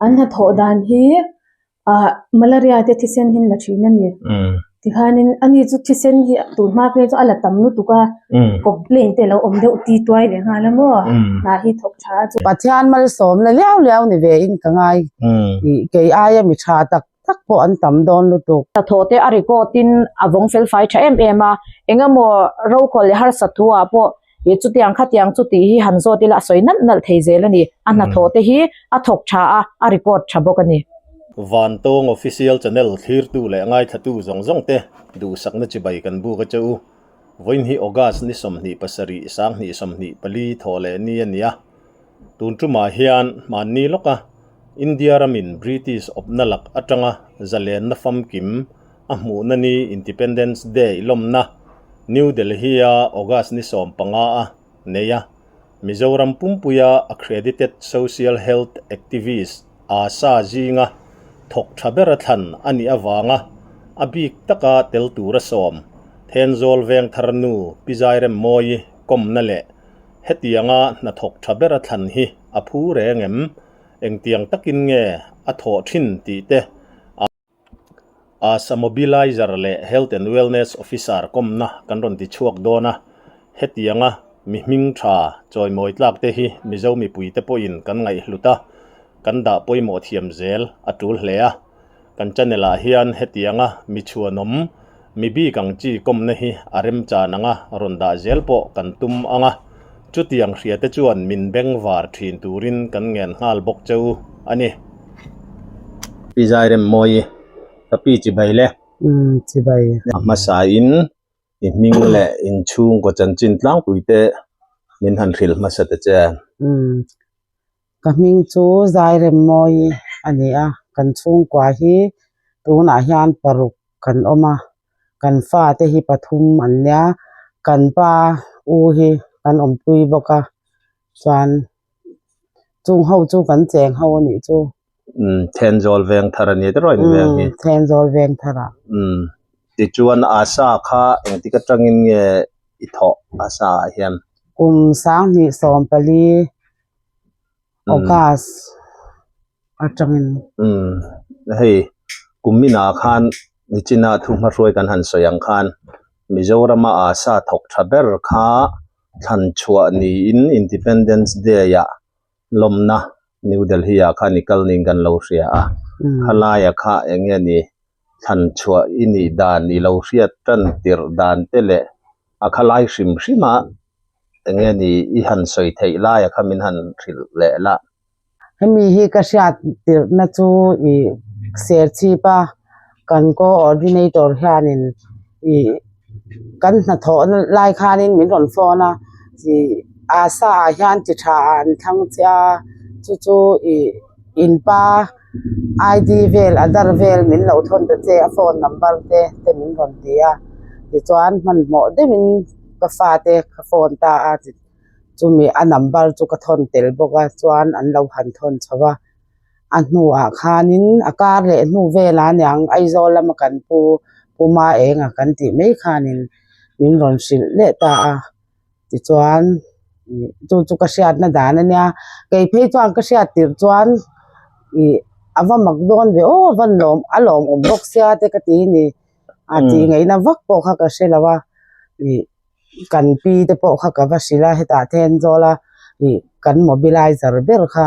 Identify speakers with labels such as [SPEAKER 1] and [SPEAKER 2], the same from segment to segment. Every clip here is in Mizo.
[SPEAKER 1] An hnathawh dan hi ah malaria te thisen hi an la thin a ni. Tikhanin ani chu thisen hi tun hma phei chu a la tam lutuk a, complaint te a lo awm deuh ti tuai leh nghal a maw? Hna hi thawk tha a chu.
[SPEAKER 2] Pathian malsawmna liau liau ni ve in ka ngai. Kei aia mi tha tak tak pawh an tam dawn lutuk.
[SPEAKER 3] Hnathawh te a record in a vawng fel fai tha em em a, engemaw rokhawlh leh harsat thu ah pawh Ih chutiang khatiang chu tih hi han zawt ila a sawi nalh nalh thei zel a ni. A hnathawh te hi a thawk tha a, a record tha bawk a ni.
[SPEAKER 4] Vantawng Official Channel thlirtu leh ngaithlatu zawng zawng te duhsakna chibai kan buk a che u. Vawiin hi August ni 27 2024 thawh leh ni a ni a. Tun tumah hian hmanni lawka India ramin British awpna lak atanga zalenna famkim A hmuhna ni Independence Day lawmna New Delhi-a August ni 15 a nei a, Mizoram pumpuia Accredited Social Health Activist, ASHA, zinga thawk tha bera thlan a nih avanga a bik taka tel tura sawm Thenzawl Vengthar nu Pi Zairemmawi kawmna leh hetianga hnathawk tha bera thlan hi a phu reng em? Engtiang takin nge a thawh thin tih te a Asa Mobilizer leh Health and Wellness Officer kawmna kan rawn ti chhuak dawn a, hetianga mi hming tha chawimawi tlak te hi Mizo mipuite pawhin kan ngaihhlut a, kan dah pawimawh thiam zel a tul hle a. Kan channel ah hian hetianga mi chhuanawm, mi bik ang chi kawmna hi a remchan anga rawn dah zel pawh kan tum ang a, chutiang hriate chuan min bengvar thin turin kan ngen nghal bawk cheu a ni. Pi Zairemmawi, ka pi chibai le.
[SPEAKER 2] Umm chibai.
[SPEAKER 4] A hmasa in i hming leh inchhungkaw chanchin tlangpui te min han hrilh hmasa ta che.
[SPEAKER 2] Umm ka hming chu Zairemmawi a ni a, kan chhungkua hi tunah hian paruk kan awm a, kan fate hi pathum an nia, kan pa u hi kan awmpui bawk a chuan Chung ho chu kan cheng ho a nih chu.
[SPEAKER 4] Umm Thenzawl veng thar a ni ta rawih ni veng hi.
[SPEAKER 2] Umm Thenzawl veng thar ah.
[SPEAKER 4] Umm tichuan Asa kha engtik atangin nge i thawh Asa ah hian?
[SPEAKER 2] Kum 2014 August atangin.
[SPEAKER 4] Umm hei kum inah khan nichina thu hmahruai kan han sawi ang khan Mizorama Asa thawk tha ber kha Thlan chhuah niin Independence Day ah lawmna New Delhi ah khan i kal niin kan lo hria a, khalaia kha eng nge ni thlan chhuah i nih dan i lo hriat tan tirh dan te leh a khalai hrim hrim a eng nge ni i han sawi theih laia kha min han hrilh leh la.
[SPEAKER 2] Hemi hi ka hriat tirhna chu ih Serchhip a kan coordinator hianin ih kan hnathawhna lai khanin min rawn phone a ih Asa ah hian ti tha ah an thlang che a chu chu ih inpa ID vel Aadhaar vel min lo thawn ta che a phone number te te min rawn ti a tichuan hmanhmawh deuhin ka fate ka phone ta a. Chumi a number chu ka thawn tel bawk a chuan an lo han thawn chho a a hnuah khanin a kar leh hnu velah aniang Aizawl lama kan pu Pu Maenga kan tih mai khanin min rawn hrilh leh ta a tichuan ih chu chu ka hriatna dan ania kei phei chuan ka hriat tirh chuan ih a va mak dawn ve aw a va lawm a lawmawm bawk sia te ka ti a ni a tih ngaihna vak pawh kha ka hre lo a ih. Kan pi te pawh kha ka va hrilh a hetah Thenzawl a ih kan mobilizer ber kha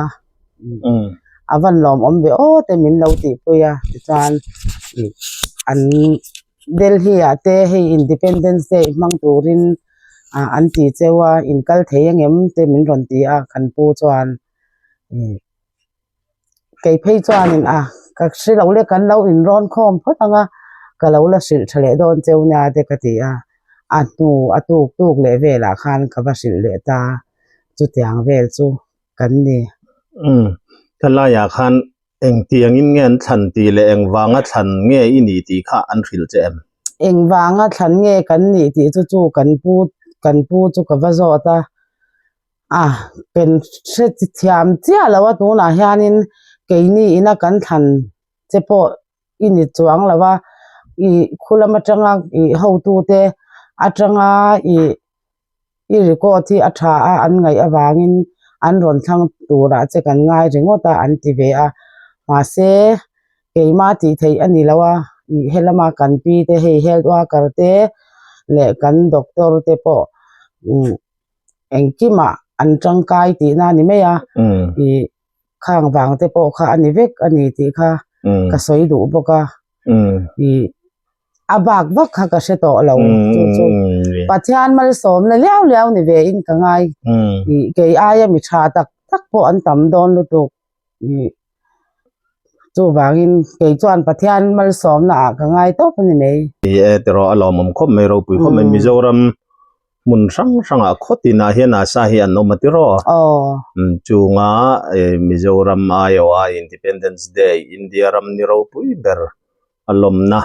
[SPEAKER 2] a van lawmawm ve aw te min lo tihpui a tichuan ih an Delhi ah te hei Independence Day hmang turin ah an ti cheu a in kal thei angem te min rawn ti a kan pu chuan ih. Kei phei chuanin a ka hre lo le kan lo inrawn khawm phawt ang a, ka lo la hrilh tha leh dawn cheu nia te ka ti a, a hnu a tuk tuk leh velah khan ka va hrilh leh ta, chutiang vel chu kan ni.
[SPEAKER 4] Umm, ka laiah khan engtiangin nge an thlan tih leh engvanga thlan nge i nih tih kha an hrilh che em?
[SPEAKER 2] Engvanga thlan nge kan nih tih chu chu kan pu kan pu chu ka va zawt a. A pen hre thiam chiah lo a tunah hianin keini ina kan thlan che pawh i ni chuang lo a ih khu lam atanga ih hotute atanga ih i record hi a tha a an ngaih avangin an rawn thlang turah che kan ngai ringawt a an ti ve a. Mahse keimah tih theih a ni lo a, ih helama kan pi te hei health worker te leh kan doctor te pawh umm engkimah an tangkai tihna a ni mai a, ih khang vang te pawh kha a ni vek a ni tih kha ka sawi duh bawk a, ih a bak vak kha ka hre tawh lo chu chu Pathian malsawmna liau liau ni ve in ka ngai ih kei aia mi tha tak tak pawh an tam dawn lutuk ih chuvangin kei chuan Pathian malsawmna ah ka ngai tawp a ni mai.
[SPEAKER 4] Ni e tiraw a lawmawm khawp mai ropui khawp mai Mizoram hmun hrang hrangah khaw tinah hian asa hi an awm a tiraw chunga Mizoram aiawha Independence Day India ram ni ropui ber a lawmna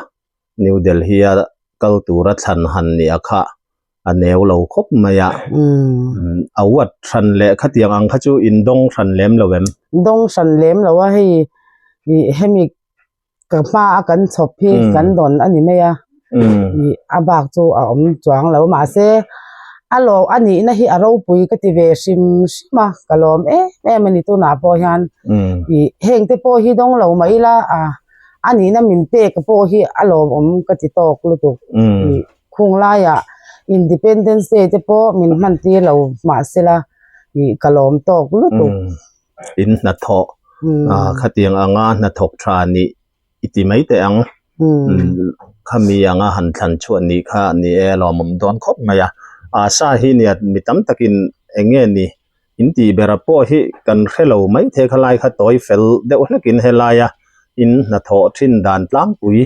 [SPEAKER 4] New Delhi a kal tura thlan han ni a kha a neu lo khawp mai a. A uat hran leh khatiang ang kha chu in dawng hran lem lo em?
[SPEAKER 2] Dawng hran lem lo a, hei hemi ka hma a kan chhawp hi kan dawn a ni mai a, a bak chu a awm chuang lo mahse a lo a nihna hi a ropui ka ti ve hrim hrim a, ka lawm em em a ni tunah pawh hian heng te pawh hi dawng lo mah ila a. A nihna min pek pawh hi a lawmawm ka ti tawk lutuk. Khung laiah Independence Day te pawh min hman tir lo mahsela ka lawm tawk lutuk.
[SPEAKER 4] In hnathawh khatiang anga hnathawk tha nih i ti mai teh ang. Khami anga han thlan chhuah nih kha ni e a lawmawm dawn khawp mai a. Asa hi nia mi tam takin eng nge ni In tih bera pawh hi kan hre lo mai thei kha lai kha tawi fel deuh hlekin helaia in hnathawh thin dan tlangpui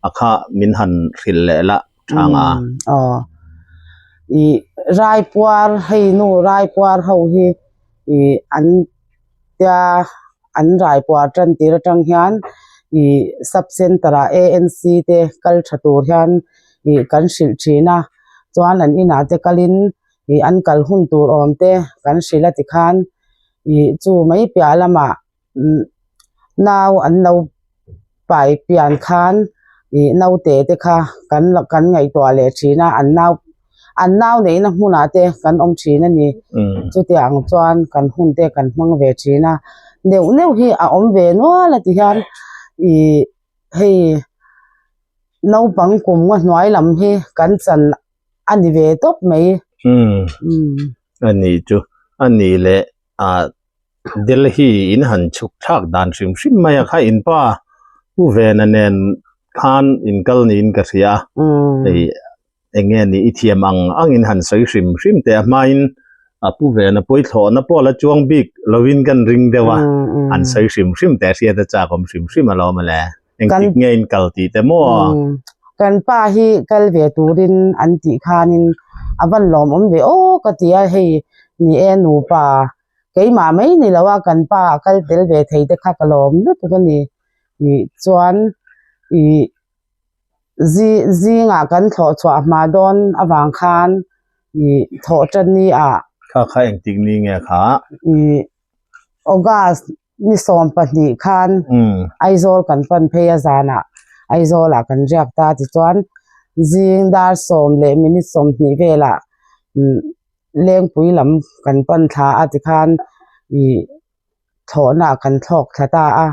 [SPEAKER 4] a kha min han hrilh leh lah thang a.
[SPEAKER 2] Aw. I Raipuar hei nu Raipuar ho hi i an tia an Raipuar tan tir atang hian i sub center ah ANC te kal tha tur hian i kan hrilh thin a chuan an inah te kalin ih an kal hun tur awm te kan hrilh a tikhan ih chu mai piah lamah umm nau an lo pai pian khan ih naute te kha kan la kan ngaihtuah leh thin a an nau an nau neihna hmunah te kan awm thin a ni chutiang chuan kan hun te kan hmang ve thin a neuh neuh hi a awm ve nual a ti hian ih hei naupang kum nga hnuai lam hi kan chan a ni ve tawp mai.
[SPEAKER 4] Umm a ni chu a ni leh ah Delhi in han chhuk thlak dan hrim hrim mai a kha in pa Pu Vena nen khan in kal niin ka hria a hei eng nge ni i thiam ang ang in han sawi hrim hrim teh a hmain a Pu Vena pawithlawhna pawh la chuang bik lovin kan ring deuh a han sawi hrim hrim teh hriat a chak awm hrim hrim alawm ale. Engtik nge in kal tih te maw?
[SPEAKER 2] Kan pa hi kal ve turin an tih khanin a van lawmawm ve aw ka ti a, hei ni e nupa keimah mai ni lo a kan pa a kal tel ve thei te kha ka lawm lutuk a ni. Ih chuan ih zingah kan thlawh chhuah hma dawn avang khan ih thawh tan ni ah.
[SPEAKER 4] Kha kha engtik ni nge kha?
[SPEAKER 2] Ih August ni 12 khan Aizawl kan pan phei a zanah Aizawlah kan riak ta tichuan zing dar sawm leh minute 20 velah Lengpui lam kan pan thla a tikhan ih thlawhna ah kan thlawk thla ta a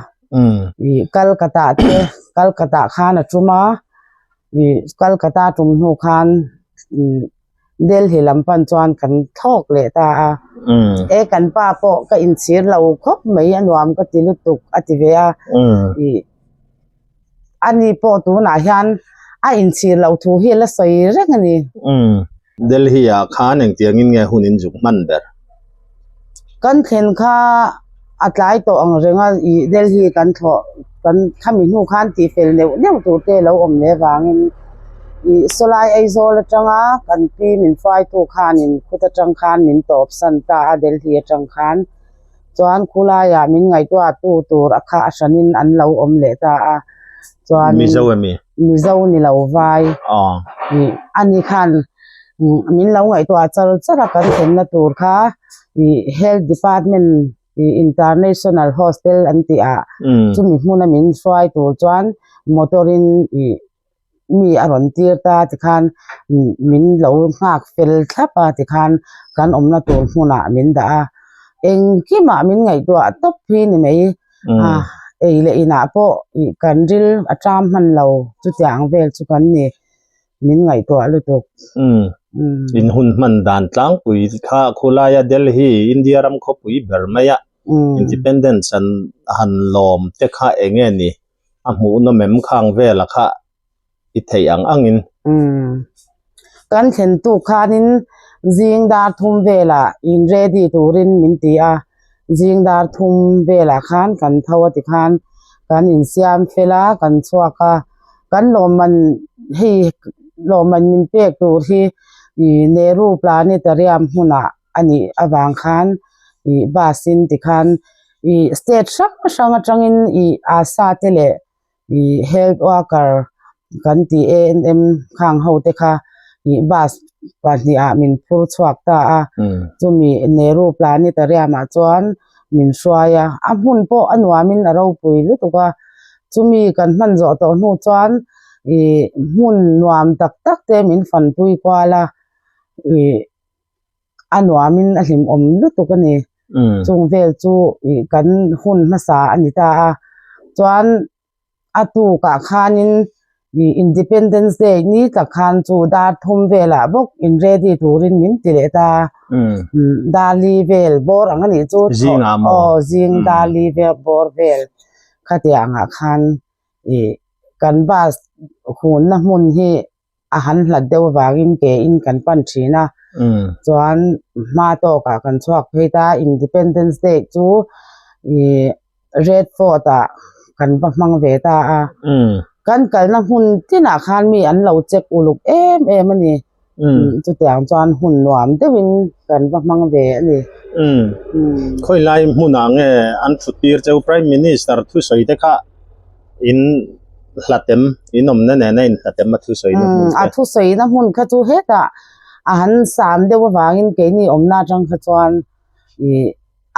[SPEAKER 2] ih Kolkata te Kolkata khan a tum a ih Kolkata tum hnu khan Delhi lam pan chuan kan thlawk leh ta a, e kan pa pawh ka inchhir lo khawp mai a nuam ka ti lutuk a ti ve a, ih ani pawh tunah hian a inchhir loh thu hi a la sawi reng a ni.
[SPEAKER 4] Delhi ah khan engtiangin nge hun in zuk hman ber?
[SPEAKER 2] Kan thlen kha a tlai tawh ang reng a, ih Delhi kan thlawh kan khami hnu khan tihfel neuh neuh tur te lo awm leh vangin ih sawlai Aizawl atanga kan pi min hruaitu khanin khut atang khan min tawp san ta a Delhi atang khan chuan khulaiah min ngaihtuah tu tur a kha a hranin an lo awm leh ta a chuan
[SPEAKER 4] Mizo emi?
[SPEAKER 2] Mizo ni lo vai ih ani khan min lo ngaihtuah char char a kan thlenna tur kha ih health department ih international hostel an tih ah chumi hmuna min hruai tur chuan motor in ih mi a rawn tir ta tikhan min lo nghak fel thlap a tikhan kan awmna tur hmunah min dah a engkimah min ngaihtuah tawp hi ni mai a. Ei leh inah pawh ih kan ril a ṭam hman lo chutiang vel chu kan ni min ngaihtuah lutuk.
[SPEAKER 4] Umm in hun hman dan tlangpui kha khulaia Delhi India ram khawpui ber maia Independence an han lawm te kha eng nge ni a hmuhnawm em khang vela kha i theih ang angin.
[SPEAKER 2] Umm. Kan thlen tuk khanin zing dar thum velah in ready turin min ti a, zing dar thum velah khan kan tho a tikhan kan insiam fel a, kan chhuak a, kan lawmman hei lawmman min pek tur hi ih Nehru Planetarium hmunah a nih avang khan ih bus in tikhan ih state hrang hrang atangin ih Asa te leh ih health worker kan tih ANM khang ho te kha ih bus pahnih ah min phur chhuak ta a chumi Nehru Planetarium ah chuan min hruai a a hmun pawh a nuam in a ropui lutuk a chumi kan hman zawh tawh hnu chuan ih hmun nuam tak tak te min fanpui kual a ih a nuamin a hlimawm lutuk a ni. Chung vel chu ih kan hun hmasa a ni ta a. Chuan a tukah khanin ih Independence Day ni tak khan chu dar thum velah bawk in ready turin min ti leh ta a. Dar li vel bawr ang a nih chu.
[SPEAKER 4] Zingah maw?
[SPEAKER 2] Aw zing dar li vel bawr vel khatiangah khan ih kan bus hunna hmun hi a han hlat deuh avangin ke in kan pan thin a chuan hma tawkah kan chhuak phei ta Independence Day chu ih Red Fort ah kan va hmang ve ta a kan kalna hmun tinah khan mi an lo check uluk em em a ni chutiang chuan hun nuam deuhin kan va hmang ve a ni.
[SPEAKER 4] Khawilai hmunah nge an thut tir cheu Prime Minister thusawi te kha in hlatem in awmna nena in hlatem a thusawina hmun
[SPEAKER 2] te. A thusawina hmun kha chu hetah a han sam deuh avangin keini awmna atang kha chuan ih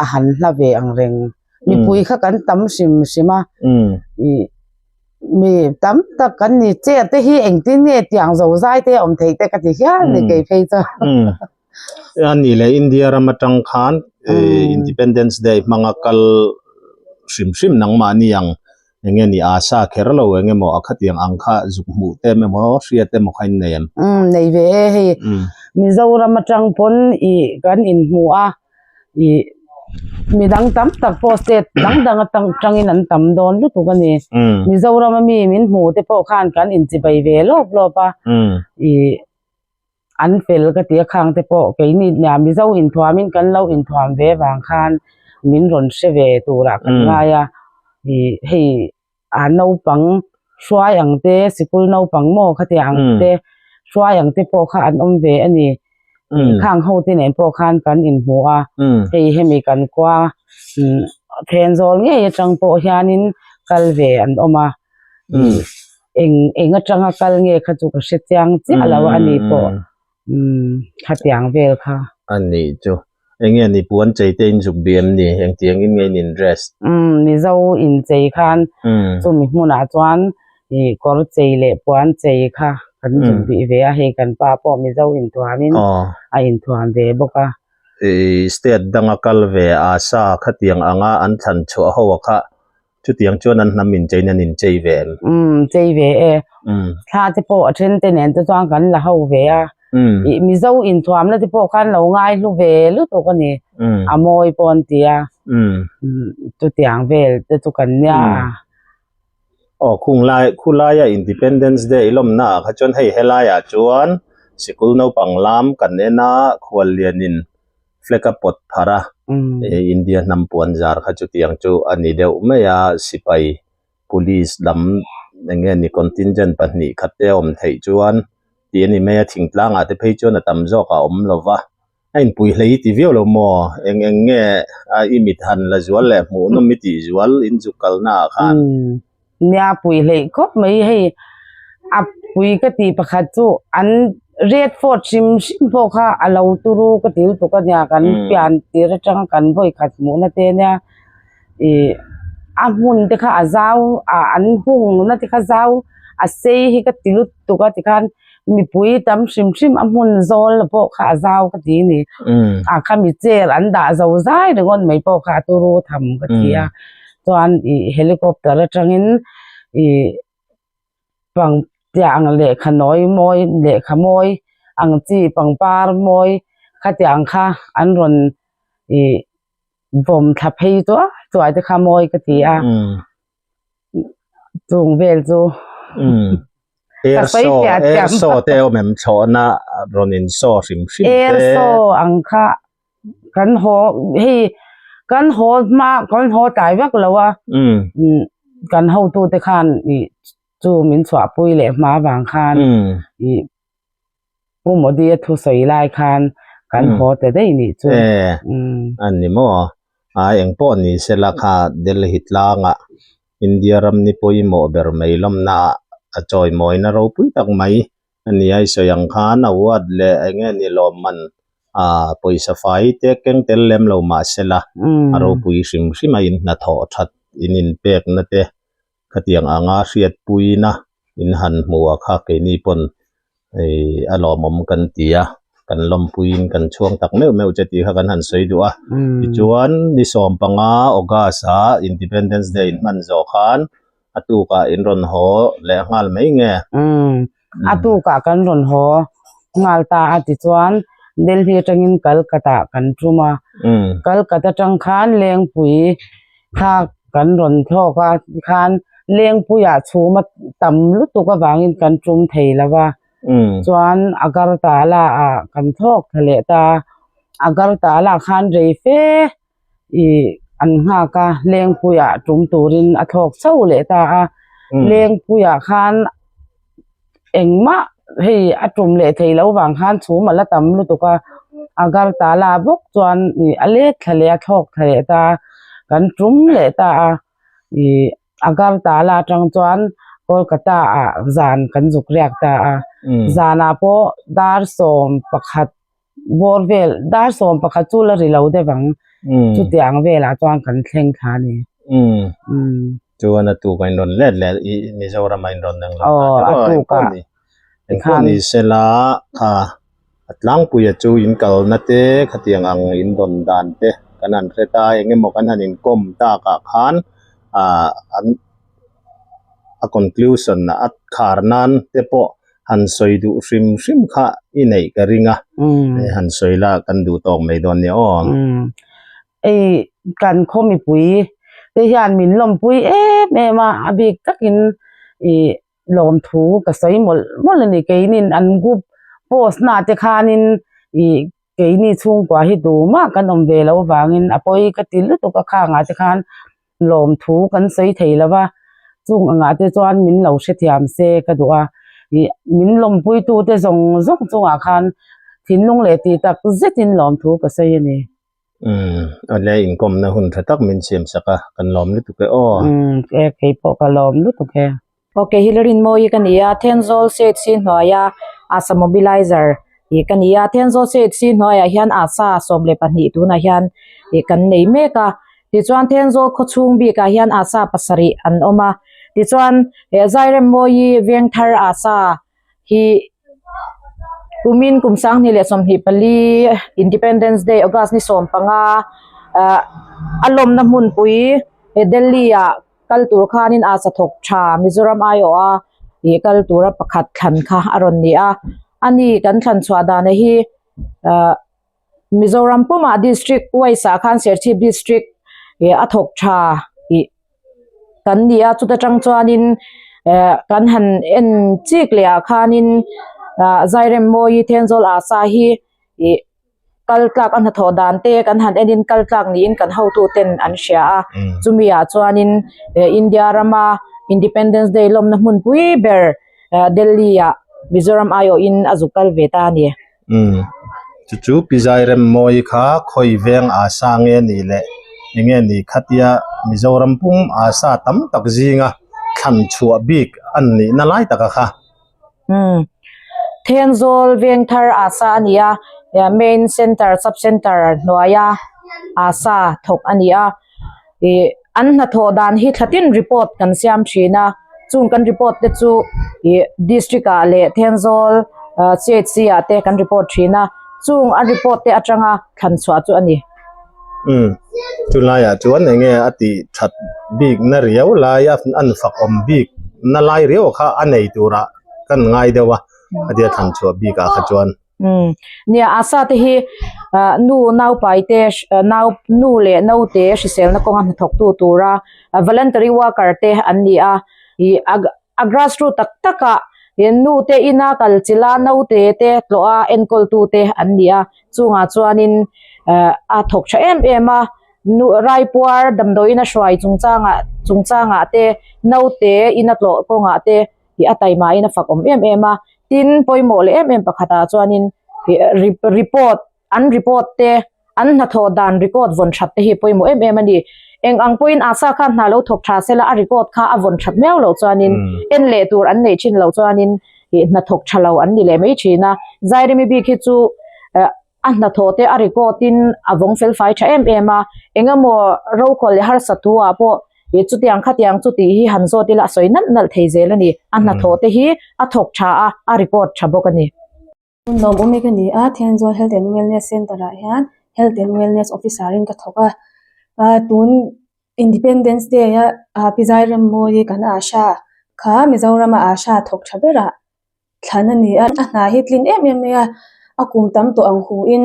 [SPEAKER 2] a han hla ve ang reng. Mipui kha kan tam hrim hrim a ih mi tam tak kan ni chair te hi engtin nge tiang zo zai te a awm theih te ka ti hial ni kei phei chuan.
[SPEAKER 4] A nih leh India ram atang khan Independence Day hmanga kal hrim hrim nangmahni ang eng nge ni a sa kher lo eng emaw a khatiang ang kha zuk hmuh te em emaw hriat emaw kha in nei em?
[SPEAKER 2] Umm nei ve e hei Mizoram atang pawn ih kan inhmu a ih midang tam tak pawh state dang dang atang tangin an tam dawn lutuk a ni. Mizoram ami min hmuh te pawh khan kan inchibai ve lawp lawp a ih. an fel ka ti a khang te pawh keini nia Mizo inthuamin kan lo inthuam ve vang khan min rawn hre ve turah kan ngai a ih hei a naupang hruai ang te sikul naupang maw khatiang ang te hruai ang te pawh kha an awm ve a ni khang ho te nen pawh khan kan inhmu a hei hemi kan khua Thenzawl ngei atang pawh hianin kal ve an awm a. Eng eng atanga kal nge kha chu ka hre chiang chiah lo a ni pawh umm khatiang vel kha.
[SPEAKER 4] A nih chu. Eng nge ni puan chei te in zuk bih em ni? Engtiang in nge in in dress?
[SPEAKER 2] Umm Mizo in chei khan chumi hmunah chuan ih kawr chei leh puan chei kha kan zuk bih ve a, hei kan pa pawh Mizo inthuamin a inthuam ve bawk a.
[SPEAKER 4] Ih state danga kal ve a sa khatiang anga an thlan chhuah ho a kha Chutiang chuan an hnam incheiin an inchei ve em?
[SPEAKER 2] Umm, chei ve e. Thla te pawh a then te nen te chuan kan la ho ve a. Ih Mizo inthuamna te pawh khan lo ngai hlu ve lutuk a ni. A mawi pawh an ti a. Chutiang vel te chu kan nia a.
[SPEAKER 4] Aw, khung lai, khulaia Independence Day lawmna ah kha chuan hei helaiah chuan sikul naupang lam kan en a, khuallianin flag a pawt pharh a, India hnam puan zar kha chutiang chu a ni deuh mai a, sipai police lam eng nge ni contingent pahnih khat te a awm theih chuan tih a ni mai a, thingtlang ah te phei chuan a tam zawk a awm lo va, a inpui hlei ti viau lo maw, eng eng nge a i mit han la zual leh hmuh nawm i tih zual in zuk kalna ah khan.
[SPEAKER 2] Nia pui hleih khawp mai hei a pui ka tih pakhat chu an Red Fort hrim hrim pawh kha a lo turu ka ti lutuk a nia kan pian tir atanga kan vawi khat hmuhna te nia ih a hmun te kha a zau ah an hungna te kha zau a sei hi ka ti lutuk a tikhan mipui tam hrim hrim a hmun zawl pawh kha a zau ka ti a ni a khami chair an dah zo zai ringawt mai pawh kha a turu tham ka ti a. Chuan ih helicopter atangin ih pang tiang lehkha nawi mawi lehkha mawi ang chi pangpar mawi khatiang kha an rawn ih vawm thla phei chuai chuai te kha mawi ka ti a chung vel chu
[SPEAKER 4] Air show air show te awm em thlawhna rawn in show hrim hrim te
[SPEAKER 2] air show ang kha kan haw hei kan haw hma kan haw tlai vak lo a kan hotu te khan ih chu min chhuahpui leh hma vang khan ih Pu Modi a thusawi lai khan kan haw ta daih nih chu.
[SPEAKER 4] E, a ni maw? A engpawh ni sela kha Delhi tlangah India ram ni pawimawh ber mai lawmnaah a chawimawina ropui tak mai a ni a, i sawi ang khan award leh eng nge ni lawmman a pawisa fai te keng tel lem lo mah sela a ropui hrim hrim a in hnathawh that in inpekna te Khatiang anga hriatpuina in han hmu a kha keini pawn ih a lawmawm kan ti a, kan lawmpuiin kan chhuang tak meuh meuh che tih kha kan han sawi duh a. Tichuan ni 15 August ah Independence Day in hman zawh khan a tukah in rawn haw leh nghal mai nge?
[SPEAKER 2] A tukah kan rawn haw nghal ta a tichuan Delhi atangin Calcutta kan tum a, Calcutta atang khan Lengpui kha kan rawn thlawk a tikhan Lengpuiah chhum a tam lutuk avangin kan tum thei lo va chuan Agartala ah kan thlawk thla leh ta a, Agartala khan rei fe ih an nghak a Lengpuiah tum turin a thlawk chho leh ta a Lengpuiah khan engmah hei a tum leh thei loh vang khan chhum a la tam lutuk a Agartala bawk chuan ih a let thla leh a thlawk thla leh ta a kan tum leh ta a ih Agartala atang chuan Kolkata ah zan kan zuk riak ta a zanah pawh dar 11 bawr vel dar 11 chu la ri lo deuh ang chutiang velah chuan kan thleng thla a ni.
[SPEAKER 4] Chuan a tuk a inrawn let leh i Mizoram a inrawn eng lo
[SPEAKER 2] ta a tuk a
[SPEAKER 4] engpawh ni sela kha a tlangpuia chu in kalna te khatiang ang in rawn dan te kan han hre ta eng emaw kan han inkawm takah khan ah an a conclusion a khar nan te pawh han sawi duh hrim hrim kha i neih ka ring a han sawi la kan duh tawk mai dawn nia aw.
[SPEAKER 2] Ei kan khaw mipui te hian min lawmpui em em a, a bik takin ih lawmthu ka sawi mawlh mawlh a ni keinin an group post na te khanin ih keini chhungkua hi tumah kan awm ve loh avangin a pawi ka ti lutuk a khangah te khan lawmthu kan sawi thei lo va chung angah te chuan min lo hrethiam se ka duh a ih min lawmpui tu te zawng zawng chungah khan thinlung leh tih tak zetin lawmthu ka sawi a ni.
[SPEAKER 4] Umm awle inkawmna hun tha tak min siam sak a kan lawm lutuk e aw.
[SPEAKER 2] Umm e keipawh ka lawm lutuk e.
[SPEAKER 3] Ok Hillary Mawi ka ni a Thenzawl CHC hnuaia ASA mobilizer ih ka ni a Thenzawl CHC hnuaiah hian ASA 12 tunah hian ih kan nei mek a tichuan Thenzawl khawchhung bikah hian ASA pasarih an awm a tichuan eh Zairem Mawi Vengthar ASA hi kumin kum 2024 Independence Day August ni 15 ah a lawmna hmunpui he Delhi ah Kal tur khanin a sathawk tha Mizoram aiawha ih kal tura pakhat thlan kha a rawn ni a, ani kan thlan chhuah dana hi ah Mizoram pumah district wise ah khan Serchhip district ih a thawk tha ih kan ni a chuta tang chuanin eh kan han en chik leh ah khanin ah Zairemmawi Thenzawl Asa hi ih. kal tlak a hnathawh dan te kan han enin kal tlak niin kan hotu ten an hria a chumi ah chuanin eh India rama Independence Day lawmna hmun pui ber eh Delhi ah Mizoram aiawhin a zuk kal ve ta a ni.
[SPEAKER 4] Umm chu chu Pi Zairemmawi kha khawi veng a sa nge ni le enge ni khatia Mizoram pum a sa tam tak zinga thlan chhuah bik an nihna lai taka kha.
[SPEAKER 3] Umm Thenzawl Vengthar Asa a ni a main center sub center hnuaia Asa thawk a ni a ih an hnathawh dan hi thlatin report kan siam thin a chung kan report te chu ih district ah leh Thenzawl CHC ah te kan report thin a chung a report te atanga thlan chhuah chu a ni.
[SPEAKER 4] Umm chulaiah chuan eng nge a tih that bik na riau lai a an fak awm bik na lai riau kha a nei turah kan ngai deuh a khatia thlan chhuah bik ah kha chuan.
[SPEAKER 3] Umm nia asa te hi ah nu naupai te nau nu leh naute hriselna kawnga hnathawk tu tura voluntary worker te an ni a ih a grass root tak tak ah nu te ina kal chilh a naute te tlawh a enkawl tu te an ni a chungah chuanin ah a thawk tha em em a nu raipuar damdawiin a hruai chungchangah chungchangah te naute ina tlawh kawngah te ih a taima in a fak awm em em a tin pawimawh leh em em pakhatah chuanin ih report an report te an hnathawh dan record vawn that te hi pawimawh em em a ni. Eng ang pawhin Asa khan hna lo thawk tha sela a record kha a vawn that miau loh chuanin en leh tur an neih thin loh chuanin ih hnathawk tha lo an ni leh mai thin a. Zairemi bik hi chu eh a hnathawh te a record in a vawng fel fai tha em em a, eng emaw rokhawlh leh harsat thu ah pawh ih chutiang khatiang chu tih hi han zawt ila a sawi nalh nalh thei zel a ni. A hnathawh te hi a thawk tha a, a record tha bawk a ni.
[SPEAKER 1] Nuam awm ka ni a, Thenzawl Health and Wellness Centre ah hian Health and Wellness Officer in ka thawk a, ah tun Independence Day a ah Pi Zairemmawi kan Asha kha Mizoram a Asha thawk tha berah thlan a ni a, a hna hi tlin em em mai a, a kum tam tawh ang hu in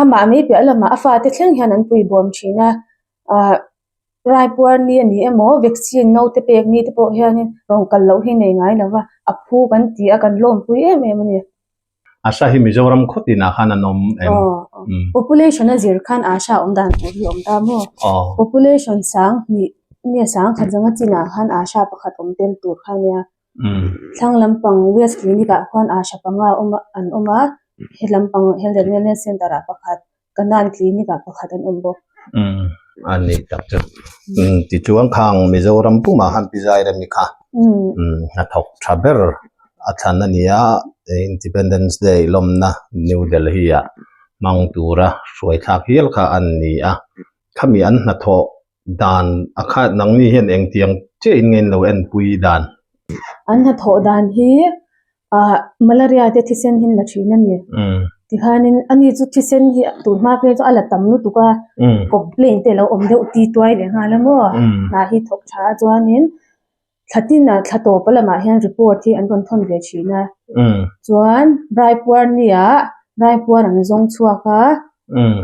[SPEAKER 1] amah mai piah lamah a fate thleng hian an pui bawm thin a, ah Raipuar ni a ni emaw vaccine naute pek ni te pawh hianin rawn kal loh hi nei ngai lo va, a phu kan ti a, kan lawmpui em em a ni.
[SPEAKER 4] Asha hi Mizoram khaw tinah khan an awm em?
[SPEAKER 1] Aw, population a zir khan Asha awm dan tur hi a awm ta maw? Population sang hnih nge sang khat zanga chinah khan Asha pakhat awm tel tur kha a nia. Thlang lampang West Clinic ah khuan Asha panga awm a an awm a, he lampang Health and Wellness Centre ah pakhat. Kanan clinic ah pakhat an awm bawk.
[SPEAKER 4] Umm a ni tak chu. Umm tichuan khang Mizoram pumah khan Pi Zairemi kha umm hnathawk tha ber a thlan a ni a, Independence Day lawmna New Delhi ah hmang tura hruai thlak hial kha an ni a. Khami an hnathawh dan a kha nangni hian engtiang chiah in nge in lo enpui dan?
[SPEAKER 1] An hnathawh dan hi ah malaria te thisen hi an la thin a ni. Tikhanin ani chu thisen hi tun hma phei chu a la tam lutuk a, complaint te a lo awm deuh ti tuai leh nghal a maw? Hna hi thawk tha a chuanin thla tinah thla tawp lamah hian report hi an rawn thawn ve thin a. Chuan Raipuar nia Raipuar an zawng chhuak a,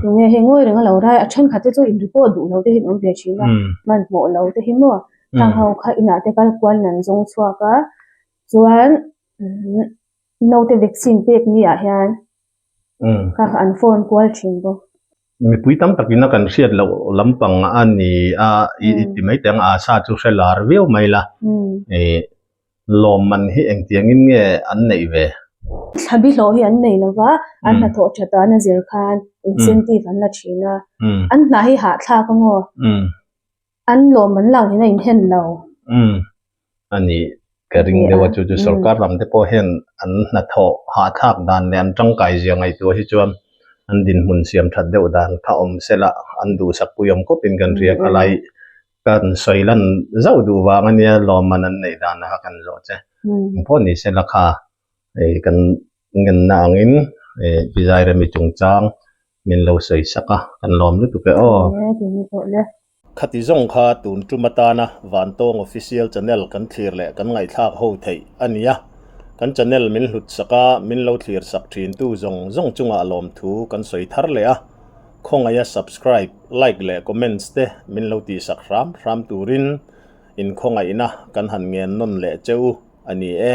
[SPEAKER 1] tunge hei ngawi reng a lo rai a thenkhat te chu in report duh lo te hi an awm ve thin a, hmanhmawh lo te hi maw? Khang ho kha inah te kal kualin an zawng chhuak a. Chuan naute vaccine pek ni ah hian kha kha an phone kual thin bawk.
[SPEAKER 4] Mipui tam takin a kan hriat loh lampang a ni a, i ti mai teh ang a sa chu hre lar viau mai la. Lawmman hi engtiangin nge an neih ve?
[SPEAKER 1] Thlabi hlawh hi an nei lo va, an hnathawh that an a zir khan incentive an la thin a. An hna hi hahthlak a maw? An lawm an lak in a inhen lo.
[SPEAKER 4] Umm a ni ka ring deuh a chu chu sorkar lam te pawh hian an hnathawh hahthlak dan leh an tangkai zia ngaihtuah hi chuan an dinhmun siam that deuh dan kha awm sela an duhsak pui awm khawpin kan hria kha lai kan sawi lan zauh duh vang a nia lawmman an neih dan kha kan zawh che ang pawh ni sela kha hei kan ngenna angin Pi Zairemi chungchang Min lo sawi sak a, kan lawm lutuk e aw. Khati zawng kha tun tum atana Vantawng Official Channel kan thlir leh kan ngaihthlak ho theih a ni a. Kan channel min hlut sak a, min lo thlir sak thintu zawng zawng chungah lawmthu kan sawi thar leh a. Khawngaih a subscribe, like leh comments te min lo tihsak hram hram turin inkhawngaihna kan han ngen nawn leh che u a ni e.